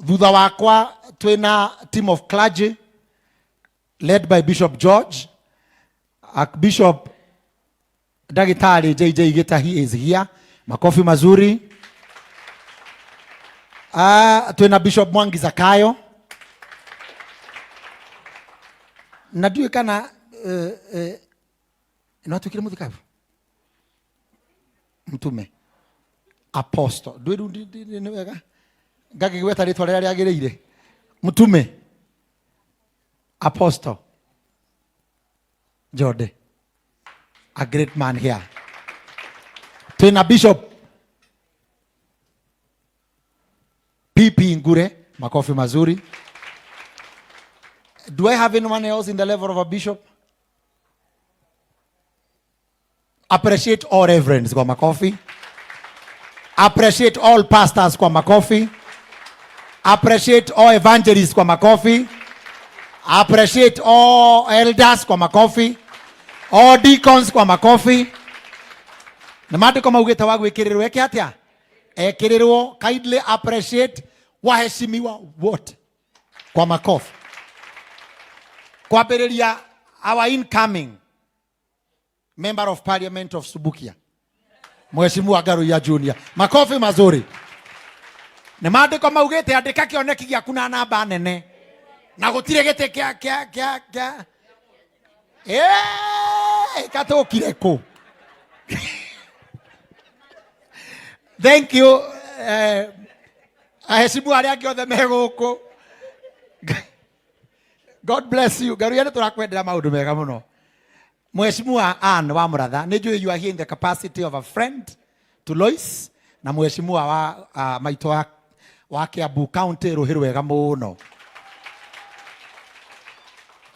Thutha wakwa twina team of clergy led by Bishop George, Archbishop Ndagĩtarĩ JJ Gitahi is here. Makofi mazuri. Twina Bishop Mwangi Zakayo na ndiũĩ kana no atuĩkire mũthikabu mtume apostle ndwĩ rĩu nĩ wega ngagĩgweta rĩtwa rĩrĩa rĩagĩrĩire mtume apostle Jode a great man here twina bishop PP Ngure makofi mazuri. Do I have anyone else in the level of a bishop? Appreciate all reverends kwa makofi. Appreciate all pastors kwa makofi. Appreciate all evangelists kwa makofi. Appreciate all elders kwa makofi. All deacons kwa makofi. Na maandĩko maugĩte wa gwĩkĩrĩrwo eke atĩa? Ekĩrĩrwo. Kindly appreciate waheshimiwa wote kwa makofi. Kwambĩrĩria our incoming member of parliament of Subukia, Mheshimiwa Ngaruiya Junior. Makofi mazuri. Nĩ maandĩko maugĩte andĩka kĩoneki gĩaku na namba nene na gũtirĩ gĩtĩ kĩa kĩa kĩa kĩa gatũkire kũ. Thank you aheshimiwa arĩa angĩ othe me gũkũ. God bless you. Ngaruiya nĩ tũrakwendera maũndũ mega mũno. Mheshimiwa Ann wa Muratha, nĩ njũĩ you are here in the capacity of a friend to Lois na mheshimiwa wa maitũ wa Kiambu County rũhĩ rwega mũno.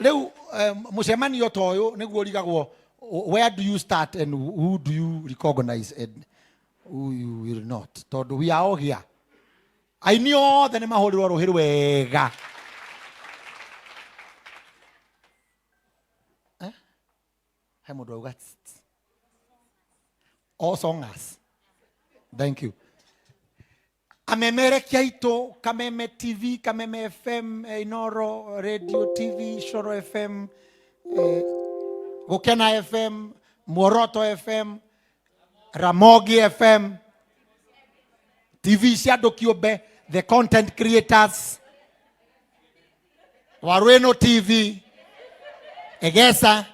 Rĩu mũcemanio ta ũyũ nĩguo ũrigagwo where do you start and who do you recognize and who you will not, tondũ we are all here. Aini othe nĩ mahũrĩrwo rũhĩ rwega. He mũndũ auga tss, tss. All songers, thank you. Amemerekia aitũ Kameme TV, Kameme FM, Inoro Radio TV, Shoro FM, Gũkena FM, Muoroto FM, Ramogi FM, TV cia andũ kĩũmbe, the content creators, Warweno TV, Egesa,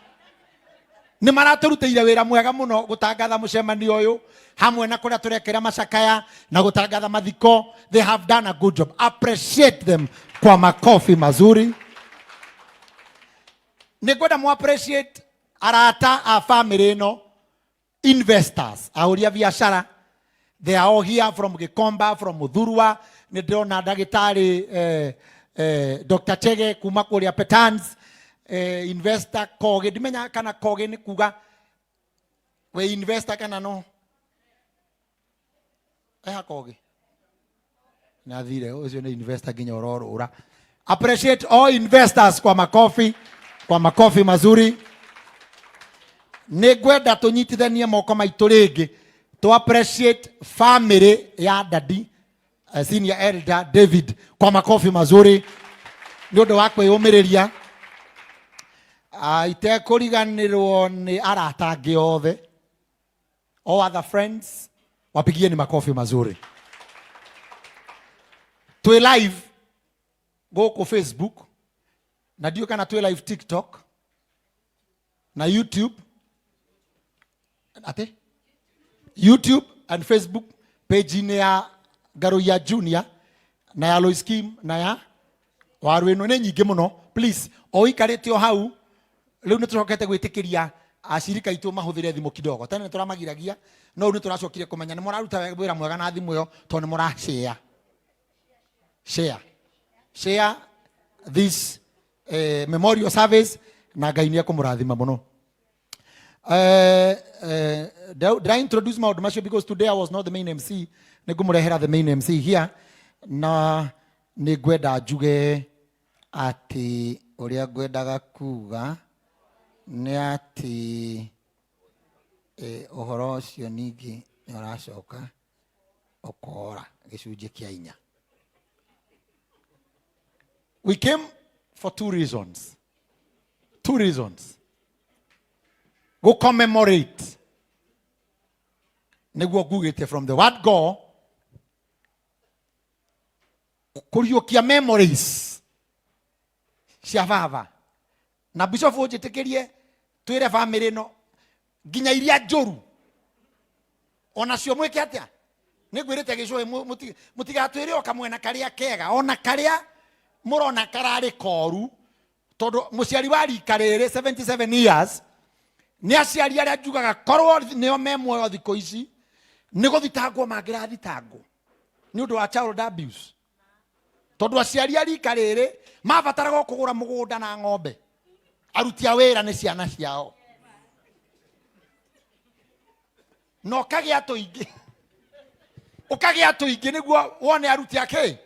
nĩ maratũrutĩire wĩra mwega mũno gũtangatha mũcemanio ũyũ hamwe na kũrĩa tũrekĩra macakaya na gũtangatha mathiko. They have done a good job. Appreciate them kwa makofi mazuri. Nĩ ngwenda mu appreciate arata a family ĩno, investors, ahũri a biacara. They are all here from Gikomba, from Muthurwa. Nĩ ndĩrona ndagĩtarĩ Dr. Chege kuma kũrĩa Petans, investor Koge. Ndimenya kana Koge nĩ kuga we investor kana no eha Koge nĩ athire ũcio nĩ investor nginya ũrorũra. Appreciate all investors kwa makofi, kwa makofi mazuri. Nĩ ngwenda tũnyitithanie moko maitũ rĩngĩ to appreciate family ya daddy, senior elder David kwa makofi mazuri nĩ ũndũ wa kwĩyũmĩrĩria. Itekũriganĩrwo nĩ arata angĩ othe, all other friends, wapigieni makofi mazuri. Twĩ live gũkũ Facebook na ndiũĩ kana twĩ live TikTok na YouTube, atĩ YouTube and Facebook page-inĩ ya Ngaruiya Junior na ya Lois Kim na ya Waru ĩno nĩ nyingĩ mũno. Please, o ũikarĩte o hau rĩu nĩ tũcokete gwĩtĩkĩria acirika aitũ mahũthĩre thimũ kidogo. Tene nĩ tũramagiragia, no rĩu nĩ tũracokire kũmenya nĩ mũraruta wĩra mwega na thimũ ĩyo tondũ nĩ mũra share share share this memorial service na Ngai nĩ ekũmũrathima mũno. Did I introduce maũndũ macio? Because today I was not the main MC. Nĩ ngũmũrehera the main MC here na nĩ ngwenda njuge atĩ ũrĩa ngwendaga kuga nĩ atĩ ũhoro ũcio ningĩ nĩ ũracoka ũkora gĩcunjĩ kĩa inya. We came for two reasons. Two reasons. Go commemorate. Nĩguo ngugĩte from the word go kũriũkia memories cia baba na bishop ũnjĩtĩkĩrie twĩre famĩlĩ ĩno nginya iria njũru onacio mwĩke atĩa? Nĩ ngwĩrĩte gĩcũhĩ mũtigatwĩre o kamwena karĩa kega, ona karĩa mũrona kararĩ koru, tondũ mũciari wa rika rĩrĩ 77 years nĩ aciari arĩa njugaga korwo nĩo me muoyo thikũ ici nĩ gũthitangwo mangĩrathitangwo nĩ ũndũ wa child abuse, tondũ aciari a rika rĩrĩ mabataraga o kũgũra mũgũnda na ng'ombe, aruti a wĩra nĩ ciana ciao, na ũkagĩa tũingĩ, ũkagĩa tũingĩ nĩguo wone aruti a kĩ.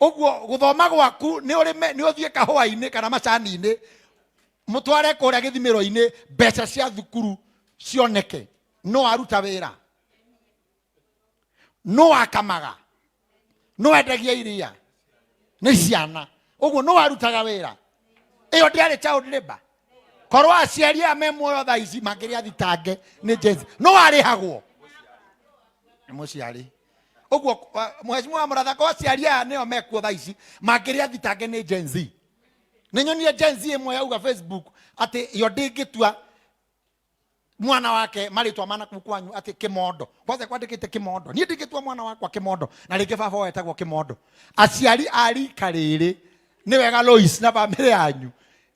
Ũguo gũthoma gwaku nĩ ũrĩme, nĩ ũthiĩ kahũa-inĩ kana macani-inĩ, mũtware kũrĩa gĩthimĩro-inĩ, mbeca cia thukuru cioneke. No aruta wĩra, no akamaga, no endagia iria nĩ ciana, ũguo no arutaga wĩra. Ĩyo ndĩarĩ child labor. Korwo aciari aya me muoyo thaa ici mangĩrĩa thitange nĩ Gen Z, no arĩhagwo nĩ mũciari. Ũguo mheshimiwa Mũratha, ko aciari aya nĩo mekuo thaa ici mangĩrĩa thitange nĩ Gen Z. Nĩ nyonire Gen Z ĩmwe yauga Facebook atĩ yo ndĩngĩtua mwana wake marĩtwa mana kuu kwanyu atĩ Kĩmondo, kwanza kwandĩkĩte Kĩmondo, niĩ ndingĩtua mwana wakwa Kĩmondo, na rĩngĩ baba wetagwo Kĩmondo. Aciari a rika rĩrĩ, nĩ wega Lois na bamĩrĩ yanyu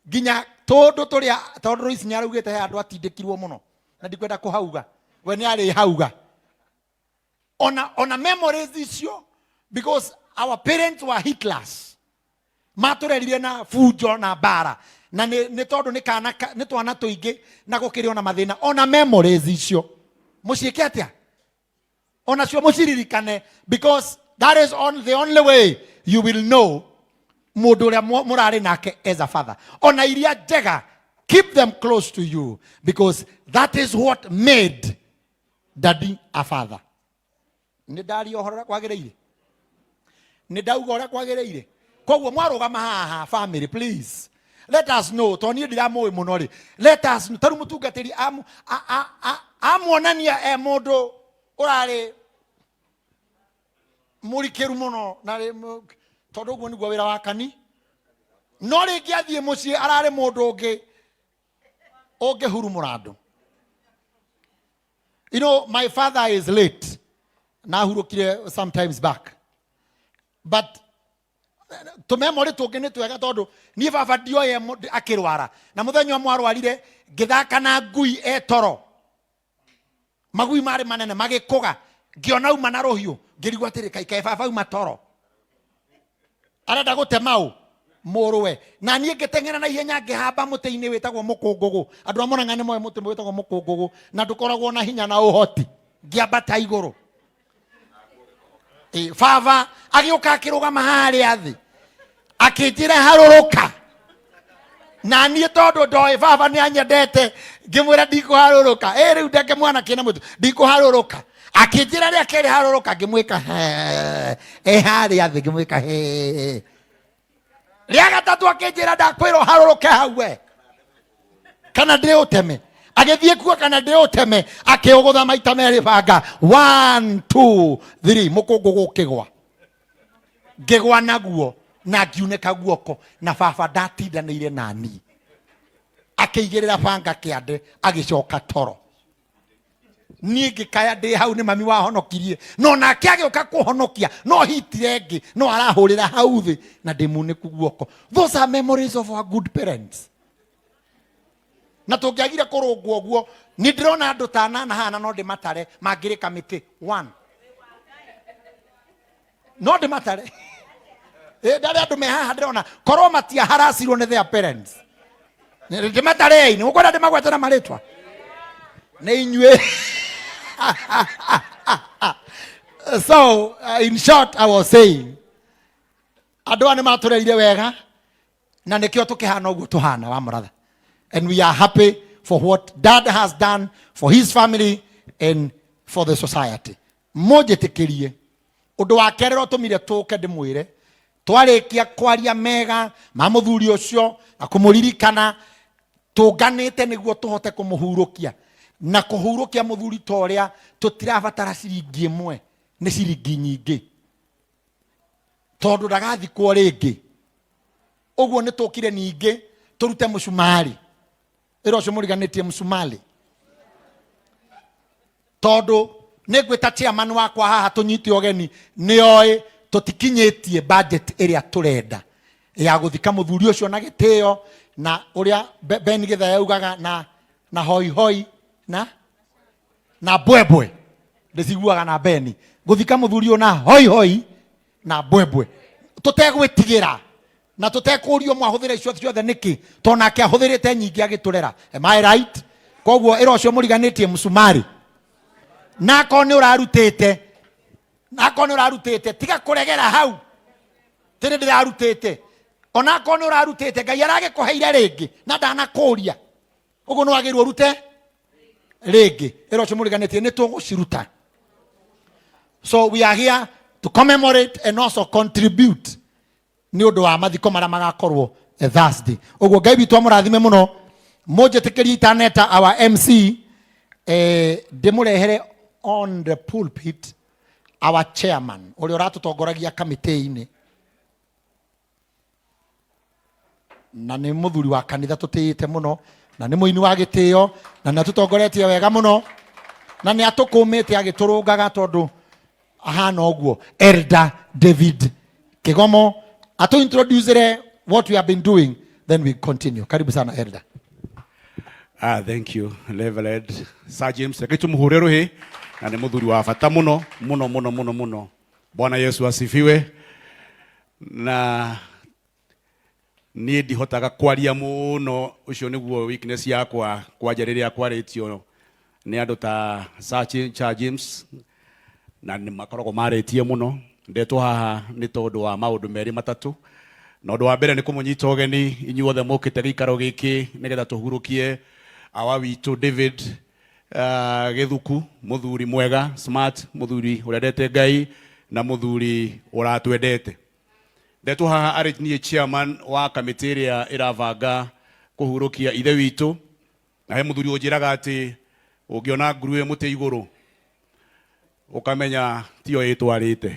nginya tũndũ tũrĩa, tondũ Lois nĩ araugĩte he andũ atindĩkirwo mũno na ndikwenda kũhauga, we nĩ arĩhauga ona memories icio, because our parents were Hitlers, matũrerire na bunjo na mbara, na nĩ tondũ nĩ kana nĩ twana tũingĩ na gũkĩrĩ ona mathĩna. Ona memories icio mũciĩke atĩa? Onacio mũciririkane, because that is on the only way you will know mũndũ ũrĩa mũrarĩ nake as a father. Ona iria njega, keep them close to you, because that is what made daddy a father. Nĩ ndaria ũhoro ũrĩa kwagĩrĩire, nĩ ndauga ũrĩa kwagĩrĩire. Koguo mwarũgama haha, family, please let us know, tondũ niĩ ndiramũĩ mũno rĩ, let us know. Tarĩu mũtungatĩri amuonania e mũndũ ũrarĩ mũrikĩru mũno na tondũ ũguo nĩguo wĩra wa kani, no rĩngĩ athiĩ mũciĩ ararĩ mũndũ ũngĩ ũngĩhurumũra andũ. My father is late na ahurũkire sometimes back, but tũmemori tũngĩ nĩ twega, tondũ niĩ baba ndioĩ akĩrwara, na mũthenya ũmwe arwarire ngĩthaka na ngui etoro, magui marĩ manene magĩkũga, ngĩona uma na rũhiũ, ngĩrigwo atĩrĩ, kai kaĩ baba uma toro arenda gũtema ũ mũrũwe? Na niĩ ngĩteng'era na ihenya, ngĩhamba mũtĩ-inĩ wĩtagwo mũkũngũgũ. Andũ a Mũrang'a nĩ moĩ mũtĩ wĩtagwo mũkũngũgũ, na ndũkoragwo na hinya na ũhoti. Ngĩambata igũrũ. Baba agĩũka akĩrũgama harĩa thĩ, akĩnjĩra, "Harũrũka." Na niĩ tondũ ndoĩ baba nĩ anyendete, ngĩmwĩra, "Ndikũharũrũka." Ĩ rĩu ndeke mwana kĩna mũtũ, "Ndikũharũrũka." Akĩnjĩra rĩa kerĩ, "Harũrũka." Ngĩmwĩka he e harĩa thĩ, ngĩmwĩka he. Rĩa gatatũ akĩnjĩra, "Ndakwĩra ũharũrũke hau we kana ndĩũteme." Agĩthiĩ kuo kana ndĩũteme, akĩũgũtha maita merĩ banga, one, two, three, mũkũngũgũ ũkĩgwa, ngĩgwa naguo na ngiunĩka guoko. Na baba ndatindanĩire nani, akĩigĩrĩra banga kĩande, agĩcoka toro. Niĩ ngĩkaya ndĩ hau, nĩ mami wahonokirie, no nake agĩũka kũhonokia, no hitire ĩngĩ, no arahũrĩra hau thĩ na ndĩ munĩku guoko. Those are memories of our good parents. Na tũngĩagire kũrũngwo ũguo, nĩ ndĩrona andũ ta anana haha, na no ndĩmatare mangĩrĩka mĩtĩ one, no ndĩmatare. Ndarĩ andũ me haha ndĩrona korwo matiaharacirwo nĩ their parents. Ndĩmatarei? Nĩ mũkwenda ndĩmagwete na marĩtwa? Nĩ inyuĩ. So in short, I was saying andũ aya nĩ matũrerire wega, na nĩkĩo tũkĩhana ũguo tũhana wa mũratha, and we are happy for what dad has done for his family and for the society. Mũnjĩtĩkĩrie, ũndũ wa kerĩ ũrĩa ũtũmire tũke ndĩmwĩre Twarĩkia kwaria mega ma mũthuri ũcio na kũmũririkana, tũnganĩte nĩguo tũhote kũmũhurũkia. Na kũhurũkia mũthuri ta ũrĩa, tũtirabatara ciringi ĩmwe, nĩ ciringi nyingĩ, tondũ ndagathikwo rĩngĩ. Ũguo nĩ tũkire ningĩ tũrute mũcumarĩ ĩra ũcio mũriganĩtie mũcumarĩ, tondũ nĩ ngwĩta chairman wakwa haha tũnyite ũgeni. Nĩ oĩ tũtikinyĩtie budget ĩrĩa tũrenda ya gũthika mũthuri ũcio na gĩtĩo, na ũrĩa Ben Gĩthaya augaga na hoi hoi na mbwembwe. Ndĩciguaga na Beni gũthika mũthuri ũyũ na hoi hoi na mbwembwe, tũtegwĩtigĩra na tũtekũrio mwahũthĩra icio ciothe nĩkĩ, tondũ nake ahũthĩrĩte nyingĩ agĩtũrera. Am I right? Koguo ĩra ũcio mũriganĩtie mũcumarĩ, na akorwo nĩ ũrarutĩte, na akorwo nĩ ũrarutĩte, tiga kũregera hau tĩrĩ ndĩrarutĩte. Ona akorwo nĩ ũrarutĩte, Ngai aragĩkũheire rĩngĩ na ndanakũria, ũguo nĩ wagĩrĩirwo ũrute rĩngĩ. Ĩra ũcio mũriganĩtie nĩ tũgũciruta. So we are here to commemorate and also contribute nĩ ũndũ wa mathiko marĩa magakorwo Thursday. Ũguo Ngai witũ amũrathime mũno. Mũnjĩtĩkĩrie itaneta our MC, ndĩmũrehere on the pulpit our chairman ũrĩa ũratũtongoragia kamĩtĩ-inĩ, na nĩ mũthuri wa kanitha tũtĩĩte mũno, na nĩ mũini wa gĩtĩo, na nĩ atũtongoretie wega mũno, na nĩ atũkũmĩte agĩtũrũngaga tondũ ahana ũguo. Elder David Kigomo atũ introduce what we have been doing, then we continue. Karibu sana, Elder. Ah, thank you, Reverend Sir James. Reke tumuhure ruhi, na nĩ mũthuri wa bata mũno mũno mũno mũno mũno. Bwana Yesu asifiwe. Na niĩ ndihotaga kwaria mũno, ũcio nĩguo weakness yakwa, kwanja rĩrĩa kwarĩtio nĩ andũ ta Sir James, na nĩ makoragwo marĩtie mũno. Ndetwo haha nĩ tondũ wa maũndũ merĩ matatũ, na ũndũ wa mbere nĩ kũmũnyita ũgeni inyuothe mũkĩte gĩikaro gĩkĩ nĩgetha tũhurũkie awa witũ David Gĩthuku, mũthuri mwega, smart, mũthuri ũrendete Ngai na mũthuri ũratwendete. Ndetwo haha arĩ niĩ chairman wa kamĩtĩ ĩrĩa ĩrabanga kũhurũkia ithe witũ, na he mũthuri ũnjĩraga atĩ ũngĩona nguruwe mũtĩ igũrũ ũkamenya tiyo ĩtwarĩte,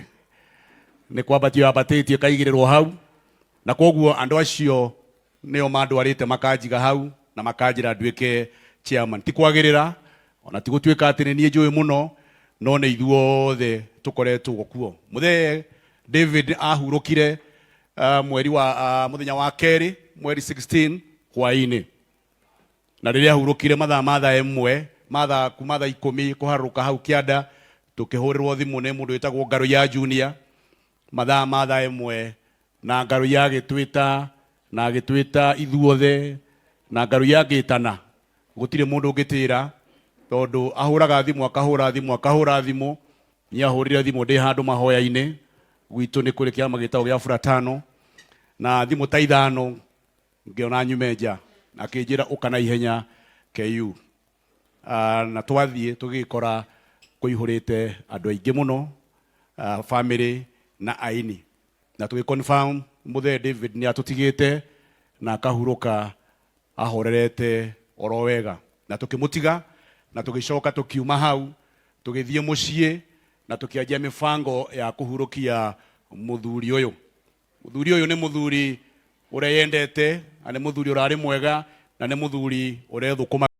nĩ kwambatio yambatĩtie ĩkaigĩrĩrwo hau, na koguo andũ acio nĩo mandwarĩte makanjiga hau na makanjĩra nduĩke chairman. Ti kwagĩrĩra ona ti gũtuĩka atĩ nĩ niĩ njũĩ mũno, no nĩ ithuothe tũkoretwo kuo. Mũthee David ahurũkire mweri wa mũthenya wa kerĩ, mweri 16 hwaĩ-inĩ, na rĩrĩa ahurũkire mathaa ma thaa 1 mathaa kuma thaa 10 kũharũrũka hau kĩanda, tũkĩhũrĩrwo thimũ nĩ mũndũ wĩtagwo Ngaruiya Junior mathaa ma thaa 1, na Ngaruiya agĩtwĩta na agĩtwĩta ithuothe, na Ngaruiya angĩtana gũtirĩ mũndũ ũngĩtĩra, tondũ ahũraga thimũ, akahũra thimũ, akahũra thimũ. Niĩ ahũrire thimũ ndĩ handũ mahoya-inĩ gwitũ, nĩ kũrĩ kĩama gĩtagwo gĩa Furatano, na thimũ ta 5 ngĩona nyume nja, akĩnjĩra ũka na ihenya KU. Na twathiĩ tũgĩkora kũihũrĩte andũ aingĩ mũno, family na aini, na tũgĩ confirm mũthee David nĩ atũtigĩte na akahurũka ahorerete oro wega, na tũkĩmũtiga na tũgĩcoka tũkiuma hau tũgĩthiĩ mũciĩ na tũkĩanjia mĩbango ya kũhurũkia mũthuri ũyũ. Mũthuri ũyũ nĩ mũthuri ũreyendete, na nĩ mũthuri ũrarĩ mwega, na nĩ mũthuri ũrethũkũma.